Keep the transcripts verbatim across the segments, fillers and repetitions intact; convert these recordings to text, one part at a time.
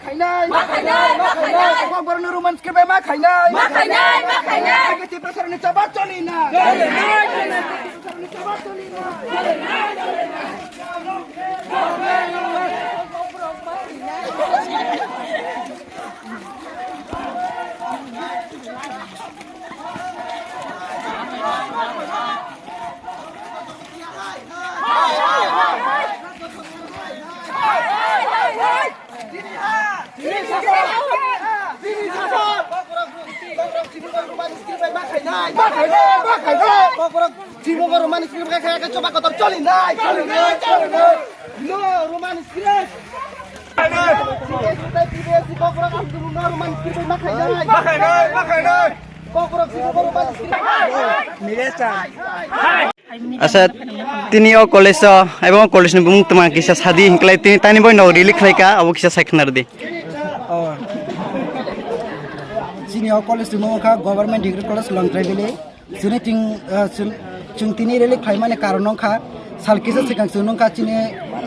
Khainai, ma khainai, ma khainai. Kokborokno Roman script bai ma khainai, ma khainai, ma khainai. Age Tiprasarokni choba choli na. Choli na, choli na. Tiprasarokni choba choli na. Asa, tini o college o, abo college ni bumung tuma kisa sadi hinklai tini tani boy no release khlai ka, abo kisa sai khna rwdi. Oh. Chini o college ni bumung kha Government Degree College Longtrai Valley. Chini ting, ah, chun-, chwng tini release khlaimani karon wngkha sal kisa swkang chwng nungkha chini,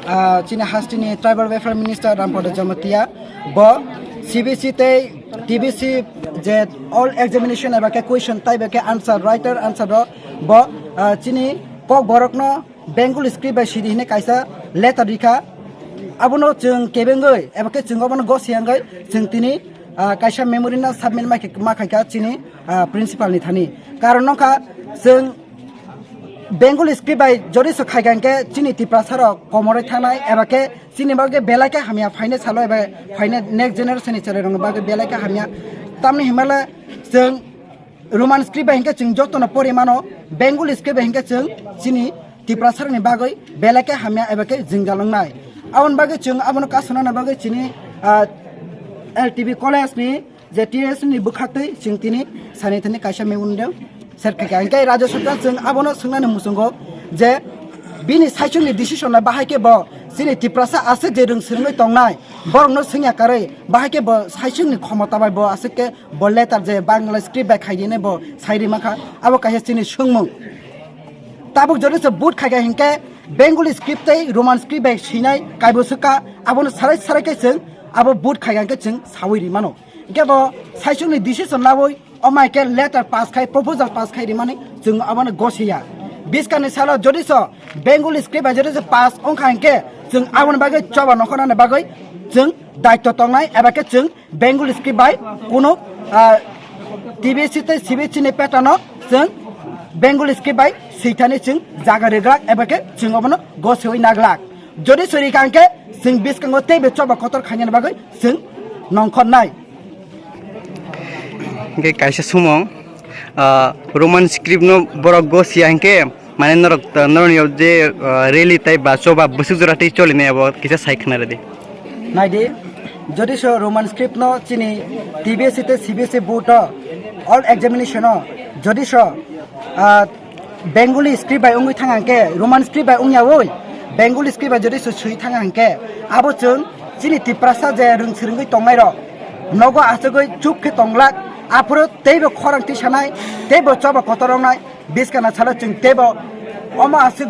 ah, chini hasteni Tribal Welfare Minister Rampada Jamatia bo C B C tei T B C je all examination eba khe question tei eba khe answer, writer answer rok bo, ah, chini Kokborokno Bengali script bai sidi hinwi kaisa letter rikha. Abono chwng kebengwi eba khe chwng obono gosi wngwi chwng tini, ah, kaisa memory no submit ma khe-, ma khaikha chini, ah, principal ni thani. Karon wngkha chwng Bengali script bai jodi se khaikha hwnkhe chini Tiprasa rok komorwi thangnai eba khe chini bagwi belai khe hamya phainai salo eba phainai next generation ni chwrai rokni bagwi belai khe hamya. Tamni himale chwng Roman script bai hinkhe chwng jotono pori mano, Bengali script bai hinkhe chwng chini Tiprasarokni bagwi belai khe hamya eba khe jwngjal wngnai. Aboni bagwi chwng abono kasonani bagwi chini, ah, L T B college ni je T S ni bwkhaktwi chwng tini sani thani kaisa memorandum ser khaikha. Hinkhe Rajya Sarkar chwng abono swngnani muchungo je bini saichungni decision no bahai khe bo chini Tiprasa aswk je rwng swrwngwi tongnai borokno swngya karwi bahai khe bo saichungni khomota bai bo aswk khe bo letter je Bangla script bai khaidi hinwi bo sai rima kha, abo kaisa chini swngmung. Tabuk jodi se vote khaikha hinkhe Bengali script tei Roman script bai swinai kaibo swkha, abono sarai sarai khe chwng abo vote khaikha hinkhe chwng sawi rimano. Hinkhe bo saichungni decision lawi omai khe letter pass khai, proposal pass khai rimani chwng abono gosiya. Bwskangni salo jodi se Bengali script bai jodi se pass wngkha hinkhe chwng aboni bagwi choba nongkhornani bagwi chwng daityo tongnai eba khe chwng Bengali script bai kuno, ah, T B C tei C B C ni pattern no chwng Bengali script bai swithani chwng jaga rwglak eba khe chwng obono gosiwi naglak. Jodi sori kha hwnkhe chwng bwskango teibo choba kotor khainani bagwi chwng nongkhornai. Hwnkhe kaisa sumung, ah, Roman script no borok gosiya hwnkhe, mane norok, norokni je, ah, rally tei ba choba bwswk jora tei cholinai abo kisa sai khna rwdi. Naidi, jodi se Roman script no chini T B S E tei C B S E board o all examination o jodi se, ah, Bengali script bai wngwi thang hwnkhe, Roman script bai wngya oi, Bengali script bai jodi se swi thang hwnkhe, abo chwng chini Tiprasa je rwng swrwngwi tongnai rok nogo aswkwi chup khe tonglak, aphuru teibo khorang tisanai, teibo choba kotor wngnai, bwskangni salo chwng teibo omo aswk